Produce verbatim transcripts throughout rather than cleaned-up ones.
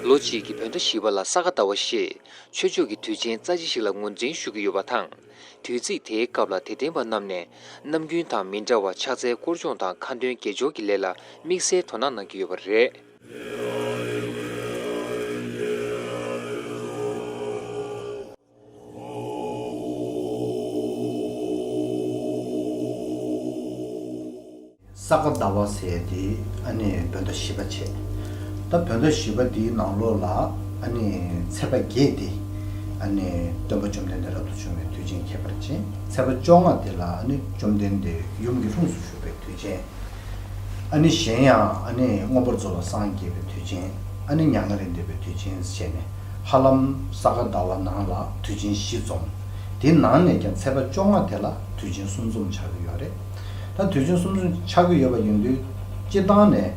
ལོ་གཅིག་གི་བོད་ཟླ་བཞི་པ་ལ་ས་ག་ཟླ་བ་ཞེས་ཆོས་ཕྱོགས་ཀྱི་དུས་ཆེན་རྩ་ཆེ་ཞིག་ལ་ངོས་འཛིན་ཞུ་གི་ཡོད་པ་དང་། དུས་ཚིགས་དེའི་སྐབས་ལ་དད་ལྡན་པ་རྣམས་ནས་ནམ་རྒྱུན་དང་མི་འདྲ་བར་ཕྱག་འཚལ་སྐོར་སྦྱོང་དང་ཁ་འདོན་དགེ་སྦྱོར་གྱི་ལས་ལ་དམིགས་བསལ་དོ་སྣང་གནང་གི་ཡོད་པ་རེད། ས་ག་ཟླ་བ་ཟེར་ཡས་དེ་ཨ་ནི་བོད་ཟླ་བཞི་པ་བྱས། ད་བོད་ཟླ་བཞི་པ་དེའི་ནང་ལོགས་ལ་ཨ་ནི་ཚེས་པ་བརྒྱད་དེ་ཨ་ནི་སྟོན་པ་བཅོམ་ལྡན་འདས་རབ་ཏུ་བྱུང་བའི་དུས་ཆེན་ཁྱད་པར་ཅན། ཚེས་པ་བཅོ་ལྔ་དེ་ལ་ཨ་ནི་བཅོམ་ལྡན་འདས་ཡུམ་གྱི་ལྷུམས་སུ་ཞུགས་པའི་དུས་ཆེན། ཨ་ནི་གཞན་ཡང་ཨ་ནི་མངོན་པར་རྫོགས་པར་སངས་རྒྱས་པའི་དུས་ཆེན། ཨ་ནི་མྱ་ངན་ལས་འདས་པའི་དུས་ཆེན་བྱས་ནས་ཧ་ལམ་ས་ག་ཟླ་བ་ནང་ལ་དུས་ཆེན་བཞི་འཛོམས། དེའི་ནང་ནས་ཀྱང་ཚེས་པ་བཅོ་ལྔ་དེ་ལ་དུས་ཆེན་གསུམ་འཛོམས་ཆགས་ཀྱི་ཡོད་རེད། ད་དུས་ཆེན་གསུམ་འཛོམས་ཆགས་ཀྱི་ཡོད་པ་ཡིན་དུས་སྤྱིར་བཏང་ནས་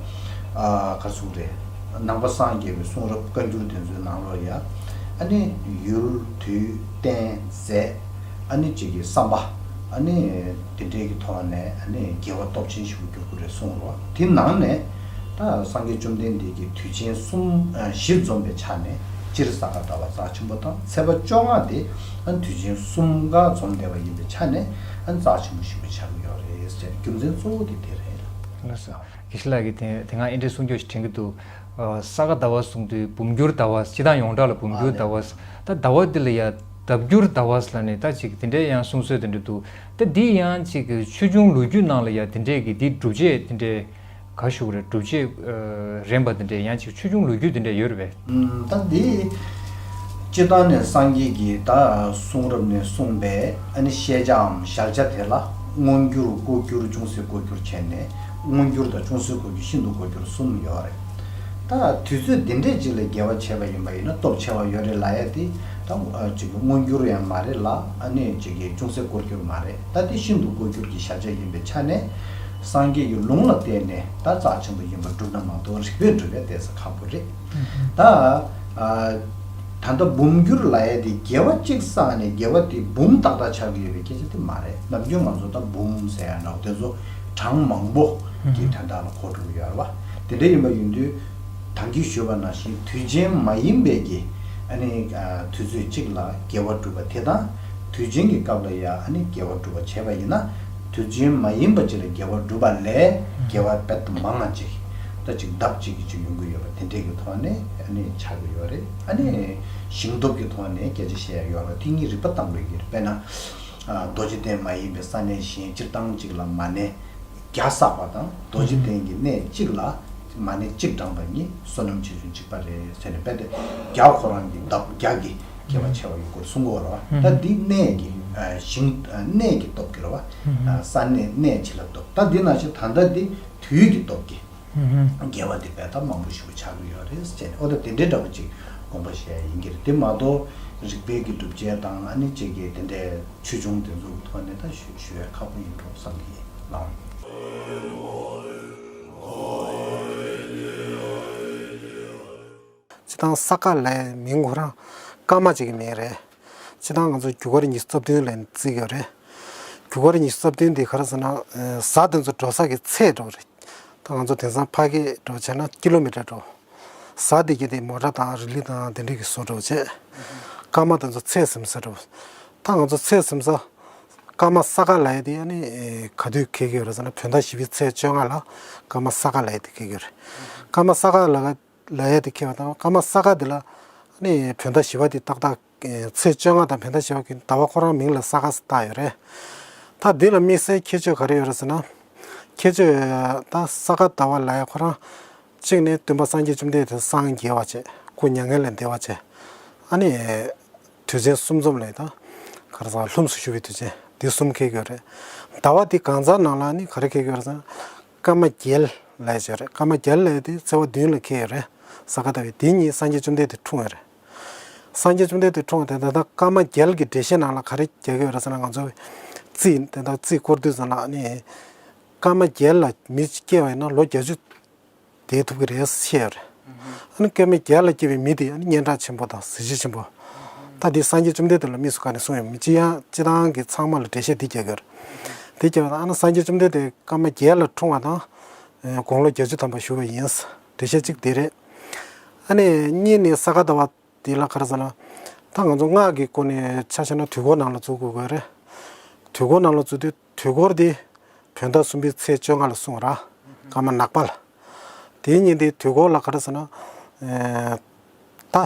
ཨ་ག་རེ་ཟེར་དགོས་རེད། ནང་པ་སངས་རྒྱས་པའི་གསུང་རབ་བཀའ་འགྱུར་དེ་ཚོའི་ནང་ལོགས་ཡ་ཨ་ནི་ཡུལ་དུས་རྟེན་རྫས། ཨ་ནི་གཅིག་གི་བསམ་པ། ཨ་ནི་དེ་འདྲའི་གི་ཐོག་ནས་ཨ་ནི་དགེ་བ་སྟོབས་ཆེན་ཞིག་གྱུར་གྱི་རེད་གསུངས་རོགས། དེ་ནང་ནས་ད་སངས་རྒྱས་བཅོམ་ལྡན་འདས་ཀྱིས་དུས་ཆེན་གསུམ་ཨ་བཞི་འཛོམས་པའི་ཆ་ནས་སྤྱིར་ས་ག་ཟླ་བ་རྩ་ཆེན་པོ་དང་ཚེས་པ་བཅོ་ལྔ་དེ་ཨ་ནི་དུས་ཆེན་གསུམ་ཀ་འཛོམས་བསྡད་པ་ཡིན་པའི་ཆ་ནས་ཨ་ནི་རྩ་ཆེན་པོ་ཞིག་ཆགས་ཀྱི་ཡོད་རེད་ཟེར། རྒྱུ་མཚན་གཙོ་བོ་དེ་དེ་རེད། ལགས་སོ། དགེ་བཤེས་ལགས་ཀྱིས་དེ་དེ་སྔ་ཨེ་འདྲའི་གསུང་ཆོས་ཤིག་དྲན་གྱི་འདུག་ཨ་ས་ག་ཟླ་བ་གསུང་དུས་འབུམ་འགྱུར་ཟླ་བ། སྤྱིར་བཏང་ཡོངས་གྲགས་ལ་འབུམ་འགྱུར་ཟླ་བ། ད་ཟླ་བ་འདི་ལ་ཡ་ལྡབ་འགྱུར་ཟླ་བ་ལབ་ནས་ད་ཅིག་དེ་འདྲའི་ཡང་གསུང་སྲོལ་དེ་འདྲ་འདུག་ད་འདི་ཡང་ཅིག་ཆོས་འབྱུང་ལོ་རྒྱུས་ནང་ལ་ཡ་དེ་འདྲའི་གི་འདི་སྒྲུབ་བྱེད་དེ་འདྲའི་ག་ཞུ་གི་རེད། སྒྲུབ་བྱེད་ཨ་རན་པ་དེ་འདྲའི་ཡང་ཅིག་ཆོས་འབྱུང་ལོ་རྒྱུས་དེ་འདྲའི་ཡོད་རེད་པས། ཨུམ། ད་འདི་སྤྱིར་བཏང་ནས་སངས་རྒྱས་ཀྱིས་ད་གསུང་རབ་ནས་གསུངས་པའི་ཨ་ནི་བཤད་བྱའམ་ཞལ་བྱ་དེ་ལ་མངོན་གྱུར་ལྐོག་གྱུར་ཅུང་ཟད་ལྐོག་གྱུར་བྱས་ནས་མངོན་གྱུར་དང་ཅུང་ཟད་ལྐོག་གྱུར་ཤིན་ཏུ་ལྐོག་གྱུར་གསུམ་ཡོད་རེད། ད་དུས་ཚོད་འདི་འདྲས་ཅིག་ལ་དགེ་བ་བྱས་པ་ཡིན་པ་ཡིན་ན་སྟོབས་ཆེ་བ་ཡོད་རེད་ལབ་ཡ་དེ་ད་ཨ་ཅིག་མངོན་གྱུར་ཡང་མ་རེད་ལ་ཨ་ནི་ཅིག་གི་ཅུང་ཟད་ལྐོག་གྱུར་མ་རེད། ད་དེ་ཤིན་ཏུ་ལྐོག་གྱུར་གྱི་ཞལ་བྱ་ཡིན་པའི་ཆ་ནས་སངས་རྒྱས་ཀྱི་ལུང་ལ་བརྟེན་ནས་ད་རྩ་ཆེན་པོ་ཡིན་པ་སྒྲུབ་ན་མ་གཏོགས་རིགས་པས་སྒྲུབ་ཡ་དེ་ཚོ་ཁག་པོ་རེད། ད་ཨ་ད་ལྟ་འབུམ་འགྱུར་ལབ་ཡ་དེ་དགེ་བ་གཅིག་བསགས་ནས་དགེ་བ་དེ་འབུམ་ཏག་ཏག་ཆགས་ཀྱི་ཡོད་པའི་སྐད་ཆ་དེ་མ་རེད། ནམ་རྒྱུན་ང་ཚོ་ད་འབུམ་ཟེར་ཡ་འདྲ་བོ་དེ་ཚོ་གྲངས་མང་པོ་གི་དོན་དག་ལ་གོ་འགྲོ་གི་ཡོད་རེད་བ། དེ་འདྲ་ཡིན་པ་ཡིན་དུས་ད་གིན་ཞུས་པ་ནང་བཞིན་དུས་ཆེན་མ་ཡིན་པའི་གི་ཨ་ནི་ཨ་དུས་ཚོད་གཅིག་ལ་དགེ་བ་སྒྲུབ་པ་དེ་དང་དུས་ཆེན་གྱི་སྐབས་ལ་ཡ་ཨ་ནི་དགེ་བ་སྒྲུབ་པ་བྱས་པ་ཡིན་ན་དུས་ཆེན་མ་ཡིན་པ་གཅིག་ལ་དགེ་བ་སྒྲུབ་པ་ལས་དགེ་བ་དཔེ་མང་ང་ཅིག་ད་ཅིག་ལྡབ་གཅིག་གི་ཅིག་ཡོང་གི་ཡོད་པ་དེ་འདྲས་ཀྱི་ཐོག་ནས་ཨ་ནི་ཆགས་ཀྱི་ཡོད་རེད། ཨ་ནི་ཞིང་སྟོབས་ཀྱི་ཐོག་ནས་སྐད་ཆ་བཤད་ཡ་ཡོད་རེད། དེ་གཉིས་རིགས་པ་བཏང་དགོས་ཀྱི་རེད། དཔེར་ན། རྡོ་རྗེ་གདན་མ་ཡིན་པའི་ས་གནས་གཞན་སྤྱིར་བཏང་གཅིག་ལ་མ་ཎི་བརྒྱ་བསགས་པ་དང་རྡོ་རྗེ་གདན་གྱི་གནས་གཅིག་ལ་མ་ཎི་གཅིག་བགྲངས་པ་གཉིས་བསོད་ནམས་ཆེ་ཆུང་གཅིག་པ་རེད་ཟེར་ནས་དཔེ་དེ་བརྒྱ་ཁོ་རང་གི་ལྡབ་བརྒྱ་གི་དགེ་བ་ཆེ་བ་ཡོད་སྐོར་གསུང་གི་ཡོད་རེད་བ། ད་འདི་གནས་ཀྱི་ཞིང་གནས་ཀྱི་སྟོབས་ཀྱི་རེད་བ། ས་གནས་གནས་ཆེ་ལ་སྟོབས། ད་འདི་ནང་བཞིན་ད་ལྟ་འདི་དུས་ཀྱི་སྟོབས་ཀྱི། དགེ་བ་འདི་དཔེ་ད་མང་པོ་ཞིག་ཆགས་ཀྱི་ཡོད་རེད་ཟེར་ནས་ཨོ་ད་དེ་འདྲའི་འདྲ་བོ་ཅིག་དགོངས་པ་བཞེས་ཡ་ཡིན་གྱི་རེད། དེ་མ་གཏོགས་རིག་པའི་གི་སྒྲུབ་བྱེད་དང་ཨ་ནི་ཅིག་གི་དེ་འདྲའི་ཆོས་འབྱུང་དེ་ཚོ་གི་ཐོག་ནས་ད་ཞུ་ཞུ་ཡ་ཁག་པོ་ཡིན་འགྲོ་བསམ་གྱི་ཡིན་ལགས། སྤྱིར་བཏང་ས་ག་ལའི་མིང་ཁོ་རང་སྐར་མ་ཅིག་གི་མིང་རེད། སྤྱིར་བཏང་ང་ཚོ་རྒྱུ་སྐར་ཉི་ཤུ་རྩ་བདུན་ལ་བརྩི་གི་ཡོད་རེད། རྒྱུ་སྐར་ཉི་ཤུ་རྩ་བདུན་དེ་ག་རེ་ཟེར་ན་གཟའ་དེ་ཚོ་འགྲོ་ས་གི་ཚད་འགྲོ་རེད། ད་ང་ཚོ་དེང་སང་ཕ་གི་འགྲོ་བྱས་ན་ཀི་ལོ་མི་ཊར་འགྲོ། གཟའ་དེ་གི་དེ་མོ་ཊ་དང་རི་ལི་དང་དེ་འདྲས་ཀྱི་བཟོ་འགྲོ་བྱས། སྐར་མ་དེ་ཚོ་ཚད་ཟིན་ས་འགྲོ། ད་ང་ཚོ་ཚད་ཟིན་ས། སྐར་མ་ས་ག་ལབ་ཡ་དེ་ཨ་ནི་ག་དུས་འཁེལ་གི་ཡོད་རེད་ཟེར་ན་བོད་ཟླ་བཞི་པའི་ཚེས་བཅོ་ལྔ་ལ་སྐར་མ་ས་ག་ལབ་ཡ་དེ་འཁེལ་གི་ཡོད་རེད། སྐར་མ་ས་ག་ལ་ལབ་ཡ་དེ་འཁེལ་བ་དང་སྐར་མ་ས་ག་དེ་ལ་ཨ་ནི་བོད་ཟླ་བཞི་པ་དེ་ཏག་ཏག་ཚེས་བཅོ་ལྔ་དང་བོད་ཟླ་བཞི་པ་གི་ཟླ་བ་ཁོ་རང་མིང་ལ་ས་ག་ཟེར་བཏགས་ཡོད་རེད། ད་འདི་ལ་དམིགས་བསལ་ཁྱད་ཆོས་ག་རེ་ཡོད་རེད་ཟེར་ན། ཁྱད་ཆོས་ད་ས་ག་ཟླ་བ་ལབ་ཡ་ཁོ་རང་གཅིག་ནས་སྟོན་པ་སངས་རྒྱས་བཅོམ་ལྡན་འདས་སངས་རྒྱས་པ་བྱས་སྐུ་མྱ་ངན་ལས་འདས་པ་བྱས། ཨ་ནི་དུས་ཆེན་གསུམ་འཛོམས་ལས་ད་ག་རེ་ཟེར་ལྷུམས་སུ་ཞུགས་པའི་དུས་ཆེན་འདི་གསུམ་འཁེལ་གྱི་ཡོད་རེད། ཟླ་བ་འདི་གང་ཟག་ནང་ལ་ནི་ག་རེ་འཁེལ་གྱི་ཡོད་རེད་ཟེར་ན། སྐར་མ་རྒྱལ་ལབ་ཡ་ཅིག་ཡོད་རེད། སྐར་མ་རྒྱལ་ལབ་ཡ་དེ་ཚེས་པ་བདུན་ལ་འཁེལ་ཡོད་རེད། ས་ག་ཟླ་བའི་དེ་ཉིན་སངས་རྒྱས་བཅོམ་ལྡན་འདས་འཁྲུངས་ཡོད་རེད། སངས་རྒྱས་བཅོམ་ལྡན་འདས་འཁྲུངས་པ་དེ་ད་ལྟ་སྐར་མ་རྒྱལ་གྱི་འགྲེལ་བཤད་ནང་ལ་ག་རེ་རྒྱག་གི་ཡོད་རེད་ཟེར་ན་ང་ཚོ་རྩིས་དེ་ལྟར་རྩིས་སྐོར་དུས་ཙམ་ལ་ནི་སྐར་མ་རྒྱལ་ལ་མི་སྐྱེ་བ་ཡིན་ན་ལོ་བརྒྱད་ཅུ་བསྡད་ཐུབ་ཀྱི་རེད་བཤད་ཡོད་རེད། ཨ་ནི་སྐར་མ་རྒྱལ་ལ་སྐྱེ་བའི་མི་དེ་ཨ་ནི་སྙན་གྲགས་ཆེན་པོ་དང་གཟི་བརྗིད་ཆེན་པོ། ད་དེ་སངས་རྒྱས་བཅོམ་ལྡན་འདས་ལ་དམིགས་སུ་བཀར་ནས་གསུངས་ཡོད་མི་ཅི་ཡང་སྤྱི་བཏང་གི་ཚང་མ་ལ་འགྲེལ་བཤད་འདི་རྒྱག་གི་ཡོད་རེད། དེ་རྒྱག་ཡོད་ན་ཨ་ནི་སངས་རྒྱས་བཅོམ་ལྡན་འདས་སྐར་མ་རྒྱལ་ལ་འཁྲུངས་པ་དང་། དགུང་ལོ་བརྒྱད་ཅུ་ཐམ་པ་བཞུགས་པ་ཡིན། འགྲེལ་བཤད་གཅིག་དེ་རེད། ཨ་ནི་གཉིས་ནི་ས་ག་ཟླ་བ་དེ་ལ་ག་རེ་ཟེར་ན། ད་ང་ཚོ་སྔགས་ཀྱི་སྒོ་ནས་ཆ་བཞག་ན་དུས་འཁོར་ནང་ལ་འཛུལ་དགོས་ཀྱི་རེད། དུས་འཁོར་ནང་ལ་འཛུལ་དུས་དུས་འཁོར་དེ་བོད་ཟླ་གསུམ་པའི་ཚེས་བཅོ་ལྔ་ལ་སྲུང་བ་ར། སྐར་མ་ནག་པ་ལ། དེའི་ཉིན་དེ་དུས་འཁོར་ལ་ག་རེ་ཟེར་ན། ཨེ། ད་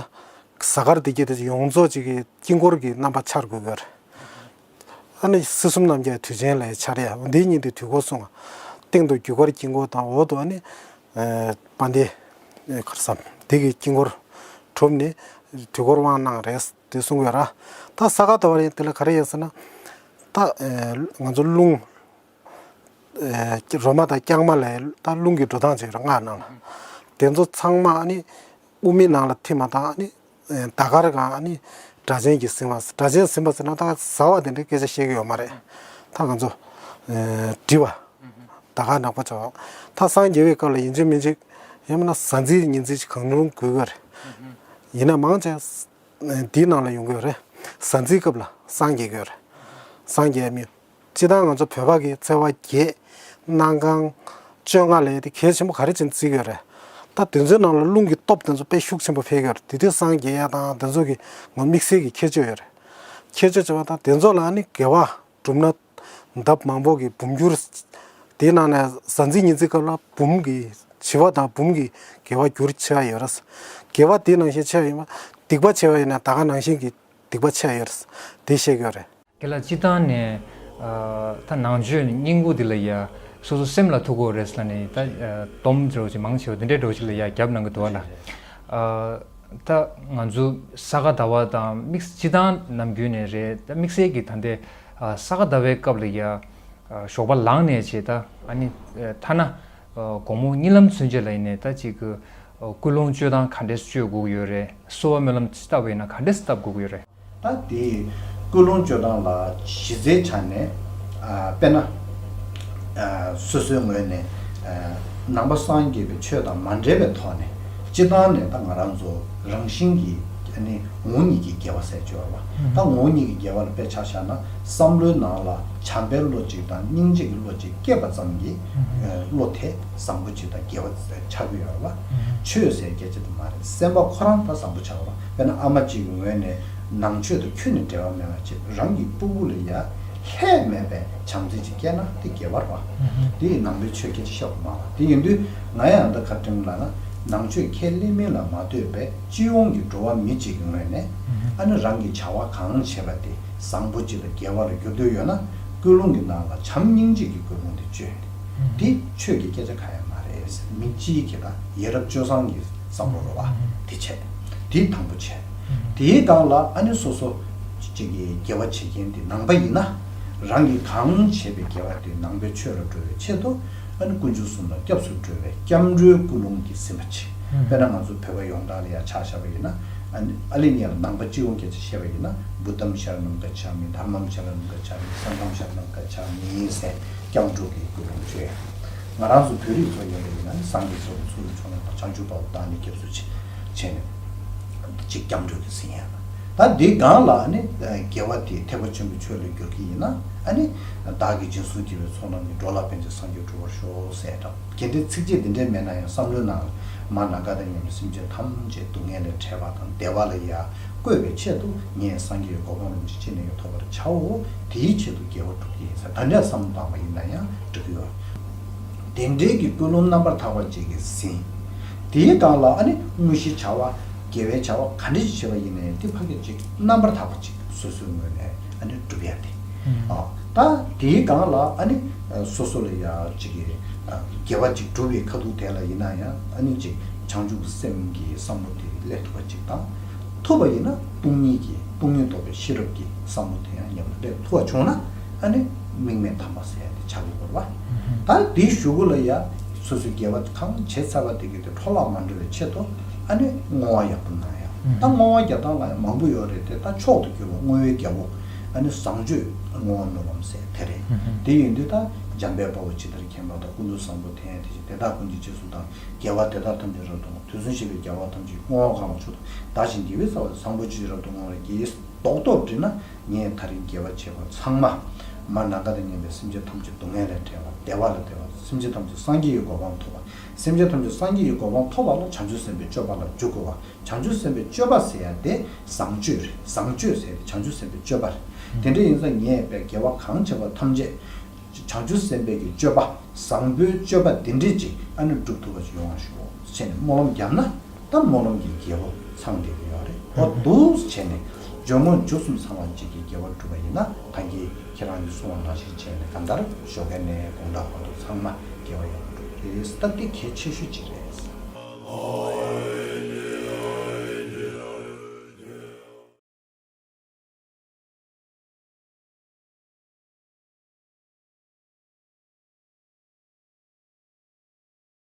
གཟའ་སྐར་དེ་གྱད་དེ་ཡོངས་རྫོགས་ཅིག་གི་དཀྱིལ་འཁོར་གྱི་རྣམ་པ་འཆར་དགོས་ཀྱི་རེད། ཨ་ནི་སྲིད་གསུམ་རྣམ་རྒྱལ་དུས་ཆེན་ལ་འཆར་ཡ་འདིའི་ཉིན་དེ་དུས་འཁོར་སྲུང་བ། སྟེང་དུ་རྒྱུ་སྐར་དཀྱིལ་འཁོར་དང་འོག་ཏུ་ཨ་ནི། ཨེ། དཔལ་ལྡན། ཨེ། ག་རེ་ཟེར། དེ་གི་དཀྱིལ་འཁོར་གྲུབ་ནས་དུས་འཁོར་དབང་གནང་རེད་དེ་གསུང་གི་ཡོད་ར། ད་ས་ག་ཟླ་བ་རེད། དེ་ལ་ག་རེ་ཡོད་ཟེར་ན། ད། ཨེ། ང་ཚོ་རླུང་། ཨེ། རོ་མ་དང་རྐྱང་མ་ལ་ད་རླུང་གི་འགྲོ་སྟངས་ཅིག་རེད། སྔགས་ནང་ལ། དེ་ཚོ་ཚང་མ་ཨ་ནི་དབུ་མའི་ནང་ལ་ཐིམ་པ་དང་ཨ་ནི། ཨེ། ཟླ་སྐར་གང་ཨ་ནི་སྒྲ་གཅན་གྱིས་ཟིན་པ། སྒྲ་གཅན་ཟིན་པ་ཟེར་ན་ད་ཟ་བ་དེ་འདྲའི་སྐད་ཆ་བཤད་ཀྱི་ཡོད་མ་རེད། ད་ང་ཚོ། ཨེ། འབྲི་བ། ཟླ་སྐར་ནག་པོ་བྱ་བ། ད་སངས་རྒྱས་པའི་སྐབས་ལ་ཡིན་གཅིག་མིན་གཅིག་ཡང་མིན་ན་གཟའ་འཛིན་ཉི་འཛིན་ཅིག་གང་རུང་དགོས་ཀྱི་རེད། ཡིན་ན་མང་ཆེ་འདིའི་ནང་ལ་ཡོང་གི་ཡོད་རེད། གཟའ་འཛིན་སྐབས་ལ་སངས་རྒྱས་ཀྱི་ཡོད་རེད། སངས་རྒྱས་མི། སྤྱིར་བཏང་ང་ཚོ་བོད་པ་གི་ཚེས་པ་བརྒྱད། གནམ་གང་། བཅོ་ལྔ་ལ་དེ་གལ་ཆེན་པོ་ག་རེ་བྱས་ནས་བརྩི་གི་ཡོད་རེད། ད་དེ་ཚོའི་ནང་ལ་རླུང་གི་སྟོབས་དེ་ཚོ་དཔེ་ཤུགས་ཆེན་པོ་འཕེལ་གི་ཡོད་རེད། དེ་དུས་སངས་རྒྱས་ཡ་དང་དེ་ཚོ་གི་ངོ་དམིགས་བསལ་གྱི་ཁྱད་ཆོས་ཡོད་རེད། ཁྱད་ཆོས་བྱས་པ་དང་དེ་ཚོ་ལ་ཨ་ནི་དགེ་བ་བསྒྲུབས་ན་ལྡབ་མང་པོ་གི་འབུམ་འགྱུར། དེའི་ནང་ནས་གཟའ་འཛིན་ཉི་འཛིན་སྐབས་ལ་འབུམ་གྱི་བྱི་བ་དང་འབུམ་གྱི་དགེ་བ་འགྱུར་ཆེ་བ་ཡོད་རེད། དགེ་བ་དེ་ནང་བཞིན་ཆེ་བ་ཡིན་པ། སྡིག་པ་ཆེ་བ་ཡིན་ན་ད་ག་ནང་བཞིན་གྱི་སྡིག་པ་ཆེ་བ་ཡོད་རེད། དེ་བཤད་ཀྱི་ཡོད་རེད། དེ་ལ་སྤྱིར་བཏང་ནས། ཨ། ད་ནང་ཆོས་སྙིང་པོ་འདི་ལ་ཡ་སོ་སོ་སེམས་ལ་ཐུག་གི་རེད་ལབ་ནས་ད། ཨ། སྡོམ་འདྲ་བོ་ཅིག་མང་ཆེ་བ་འདི་འདྲའི་འདྲ་བོ་ཅིག་ལ་ཡ་རྒྱབ་གནང་གི་འདུག་བ་ལ། ཨ། ད་ང་ཚོ་ས་ག་ཟླ་བ་དང་དམིགས། སྤྱིར་བཏང་ནམ་རྒྱུན་ནས་རེད། ད་དམིགས་བསལ་གྱི་ད་ལྟའི། ཨ། ས་ག་ཟླ་བའི་སྐབས་ལ་ཡ། ཨ། ཞོགས་པ་ལངས་ནས་བྱས་ད་ཨ་ནི། ཨ། ཐ་ན། ཨ། དགོང་མོ་གཉིད་ལམ་ཚུན་ཆད་ལ་ཡིན་ནའི་ད་ཅིག་གི། ཨ། ཀུན་སློང་བཅོས་སྟངས་ག་འདྲས་བཅོས་དགོས་ཀྱི་ཡོད་རེད། གསོལ་བ་སྨོན་ལམ་བཏབ་པ་ཡིན་ན་ག་འདྲས་བཏབ་དགོས་ཀྱི་ཡོད་རེད། ད་དེ་ཀུན་སློང་བཅོས་སྟངས་ལ་གཞི་རྩའི་ཆ་ནས། ཨ། དཔེར་ན། ཨ། སོ་སོའི་ངོས་ནས། ཨ། ནང་པ་སངས་རྒྱས་པའི་ཆོས་དང་མ་འདྲེས་པའི་ཐོག་ནས་སྤྱིར་བཏང་ནས་ད་ང་རང་ཚོ་རང་བཞིན་གྱིས་ཨ་ནི་ངོ་བོ་ཉིད་ཀྱི་དགེ་བ་ཟེར་བཅོས་པ། ད་ངོ་བོ་ཉིད་ཀྱི་དགེ་བ་ལ་དཔེ་ཆ་བཞག་ན་བསམ་བློའི་ནང་ལ་བྱམས་པའི་བློ་གཅིག་དང་སྙིང་རྗེ་གི་བློ་གཅིག་སྐྱེས་པ་ཙམ་གྱིས། ཨ། བློ་དེ་བཟང་པོ་གཅིག་དང་དགེ་བ་ཆགས་ཀྱི་ཡོད་རེད་པ། ཆོས་ཟེར་སྐད་ཆ་དེ་མ་རེད། སེམས་པ་ཁོ་རང་ད་བཟང་པོ་ཆགས་པ། དཔེར་ན་ཨ་མ་གཅིག་གི་ངོས་ནས་ནང་ཆོས་དང་ཁྱོན་ནས་འབྲེལ་བ་མེད་པ་ཅིག་རང་གི་སྤུ་གུ་ལ་ཡ་ལྷད་མེད་པའི་བྱམས་བརྩེ་ཅིག་སྐྱེས་ན་དེ་དགེ་བ་རེད་པ། དེ་ཡི་ནང་པའི་ཆོས་སྐད་ཆ་བཤད་པ་མ་རེད། དེ་ཡིན་དུས་ང་ཡང་ད་ག་དྲན་ལབ་ན་ནང་ཆོས་ཁས་ལེན་མིན་ལ་མ་ལྟོས་པའི་སྤྱི་ཡོངས་ཀྱི་འགྲོ་བ་མི་གཅིག་གི་ངོས་ནས་ཨ་ནི་རང་གི་བྱ་བ་གང་བྱེད་པ་དེ་བཟང་པོ་གཅིག་ལ་དགེ་བ་ལ་འགྱུར་འདོད་ཡོད་ན་ཀུན་སློང་གི་ནང་ལ་བྱམས་སྙིང་རྗེ་གི་ཀུན་སློང་དེ་བཅོས། དེ་ཆོས་ཀྱི་སྐད་ཆ་གང་ཡང་མ་རེད། མི་སྤྱིའི་གི་ད་ཡ་རབས་སྤྱོད་བཟང་གི་བསམ་བློ་རེད་པ། དེ་བྱས། དེ་དང་པོ་བྱས། དེའི་སྒང་ལ་ཨ་ནི་སོ་སོ་གཅིག་གི་དགེ་བ་བྱེད་མཁན་དེ་ནང་པ་ཡིན་ན་རང་གིས་གང་བྱས་པའི་དགེ་བ་དེ་ནང་པའི་ཆོས་ལ་འགྲོ་བའི་ཆེད་དུ་ཨ་ནི་དཀོན་མཆོག་གསུམ་ལ་སྐྱབས་སུ་འགྲོ་བའི་སྐྱབས་འགྲོའི་ཀུན་སློང་གིས་ཟིན་པ་བྱས། དཔེར་ན་ང་ཚོ་བོད་པ་ཡོངས་གྲགས་ལ་ཡ་ཆ་བཞག་པ་ཡིན་ན་ཨ་ནི་ཨ་ལི་ཉལ་ནང་པ་སྤྱི་ཡོངས་སྐད་ཆ་བཤད་པ་ཡིན་ན་བུདྡྷཾ་ཤ་ར་ནམ་ག་ཆ་མི། དྷརྨཾ་ཤ་ར་ནམ་ག་ཆ་མི། སངྒྷཾ་ཤ་ར་ནམ་ག་ཆ་མི་ཟེར་སྐྱབས་འགྲོ་གི་ཀུན་སློང་བཅོས། ང་རང་ཚོ་བོད་རིགས་ཚོ་ཡིན་པ་ཡིན་ན་སངས་རྒྱས་ཚོ་ཚུར་མཆོག་ནས་བྱང་ཆུབ་དཔལ་བདག་ནི་སྐྱབས་སུ་མཆི་བྱས་ནས་ཅིག་སྐྱབས་འགྲོ་གི་ཟིན་ཡ། ད་འདི་སྒང་ལ་ཨ་ནི་དགེ་བ་དེ་ཐེག་པ་ཆེན་པོའི་ཆོས་ལ་འགྱུར་གྱི་ཡིན་ན་ཨ་ནི་བདག་གིས་སྦྱིན་སོགས་བགྱིས་པའི་ཚོགས་རྣམས་ཀྱིས། འགྲོ་ལ་ཕན་ཕྱིར་སངས་རྒྱས་འགྲུབ་པར་ཤོག་ཟེར་འདྲ། དེ་འདྲའི་ཚིགས་བཅད་འདི་འདྲའི་མེད་ན་ཡང་བསམ་བློའི་ནང་ལ་མ་ན་ག་དང་མཉམ་པའི་སེམས་ཅན་ཐམས་ཅད་སྡུག་བསྔལ་ལས་བྲལ་བ་དང་བདེ་བ་ལ་ཡ་བཀོད་པའི་ཆེད་དུ་ངས་སངས་རྒྱས་ཀྱི་གོ་འཕང་རིན་པོ་ཆེ་ཅི་ནས་ཀྱང་ཐོབ་པར་བྱའོ། དེའི་ཆེད་དུ་དགེ་བ་སྒྲུབ་ཀྱི་ཡིན་ཟེར། ད་འདྲ་བསམ་བློ་བཏང་བ་ཡིན་ན་ཡང་འགྲིག་གི་ཡོད། དེ་འདྲའི་གི་ཀུན་སློང་རྣམ་པར་དག་པ་ཅིག་གིས་ཟིན། དེའི་སྒང་ལ་ཨ་ནི་དངོས་གཞིའི་བྱ་བ་དགེ་བའི་བྱ་བ་ག་འདྲ་ཞིག་བྱེད་པ་ཡིན་ནའི་དེ་ཕ་གི་ཅིག་རྣམ་པར་དག་པ་ཅིག་སོ་སོའི་ངོས་ནས་ཨ་ནི་སྒྲུབ་ཡ་དེ། ཨ། ད་དེའི་སྒང་ལ་ཨ་ནི་སོ་སོ་ལ་ཡ་ཅིག་གི་དགེ་བ་ཅིག་སྒྲུབ་པའི་ཁ་ཐུག་དེ་ལ་ཡིན་ན་ཡང་ཨ་ནི་ཅིག་བྱང་ཆུབ་ཀྱི་སེམས་ཀྱི་བསམ་བློ་དེ་སླེབས་ཐུབ་པ་ཅིག་དང་། ཐུབ་པ་ཡིན་ན་སྟོང་ཉིད་ཀྱི་སྟོང་ཉིད་རྟོགས་པའི་ཤེས་རབ་ཀྱི་བསམ་བློ་དེ་ཡང་ཉམས་སུ་སླེབས་ཐུབ་པ་བྱུང་ན་ཨ་ནི་དམིགས་མེད་དམ་པ་ཟེར་ཡ་དེ་ཆགས་ཀྱི་ཡོད་རེད་པ། ད་དེའི་གཞུག་གུ་ལ་ཡ་སོ་སོའི་དགེ་བ་གང་བྱས་ཚར་བ་དེ་གི་དེ་འཕྲོ་བརླག་མ་འགྲོ་བའི་ཆེད་དུ་ཨ་ནི་བསྔོ་བ་ཡག་པོ་གནང་ཡ། ད་བསྔོ་བ་རྒྱག་སྟངས་ལ་ཡང་མང་པོ་ཡོད་རེད་དེ། ད་མཆོག་ཏུ་གྱུར་པ་བསྔོ་བའི་རྒྱལ་པོ་ཨ་ནི་བཟང་སྤྱོད་བསྔོ་བ་སྨོན་ལམ་ཟེར་དེ་རེད། དེ་ཡིན་དུས་ད་འཇམ་དཔལ་དཔའ་བོས་ཇི་ལྟར་མཁྱེན་པ་དང་། ཀུན་ཏུ་བཟང་པོ་དེ་ཡང་དེ་བཞིན། དེ་དག་ཀུན་གྱི་རྗེས་སུ་བདག་དགེ་བ་དེ་དག་ཐམས་ཅད་རབ་ཏུ་བསྔོ། དུས་གསུམ་གཤེགས་པའི་རྒྱལ་བ་ཐམས་ཅད་བསྔོ་བ་གང་ལ་མཆོག་ཏུ་བདག་གཞན་དགེ་བའི་རྩ་བ་བཟང་པོ་ཇི་བཞིན་རབ་ཏུ་བསྔོ་བར་བགྱི། རྡོག་རྡོག་བྲིས་ན་ངས་ད་རིང་དགེ་བ་བྱས་པ་ཚང་མ་ མར་ནམ་མཁའ་དང་མཉམ་པའི་སེམས་ཅན་ཐམས་ཅད་སྡུག་བསྔལ་ལས་བསྒྲལ་བ། བདེ་བ་ལ་བདེ་བ། སེམས་ཅན་ཐམས་ཅད་སངས་རྒྱས་ཀྱི་གོ་འཕང་ཐོབ་པ། སེམས་ཅན་ཐམས་ཅད་སངས་རྒྱས་ཀྱི་གོ་འཕང་ཐོབ་པ་ལ་བྱང་ཆུབ་སེམས་དཔའི་སྤྱོད་པ་ལ་འཇུག་དགོས་པ། བྱང་ཆུབ་སེམས་དཔའི་སྤྱོད་པ་ཟེར་ཡ་དེ་བཟང་སྤྱོད་རེད། བཟང་སྤྱོད་ཟེར་ཡ་དེ་བྱང་ཆུབ་སེམས་དཔའི་སྤྱོད་པ་རེད། དེ་འདྲ་ཡིན་ཙང་ངས་དཔེ་དགེ་བ་གང་བྱས་པ་ཐམས་ཅད་བྱང་ཆུབ་སེམས་དཔའི་གི་སྤྱོད་པ། བཟང་པོའི་སྤྱོད་པ་དེ་འདྲས་ཅིག་ཨ་ནི་སྒྲུབ་ཐུབ་པ་ཞིག་ཡོང་བ་ཞུ་ཟེར་ནས་སྨོན་ལམ་བརྒྱབ་ན། ད་སྨོན་ལམ་གྱི་རྒྱལ་པོ་ཚང་བསྡད་ཀྱི་ཡོད་རེད། འོ་འདུག་བྱས་ནས་སྦྱོར་དངོས་འཇུག་གསུམ་ཚང་བ་གཅིག་གི་དགེ་བ་བསྒྲུབས་པ་ཡིན་ན། ད་གིན་ཁྱེད་རང་གིས་གསུངས་པ་ནང་བཞིན་བྱས་ནས་གང་ལྟར་ཞོགས་ཀས་ནས་དགོང་དག་བར་དུ་ཚང་མ་དགེ་བ་ཡག་པོ་བསྒྲུབ་ཀྱི་རེད། ད་དེ་གལ་ཆེ་ཤོས་གཅིག་རེད།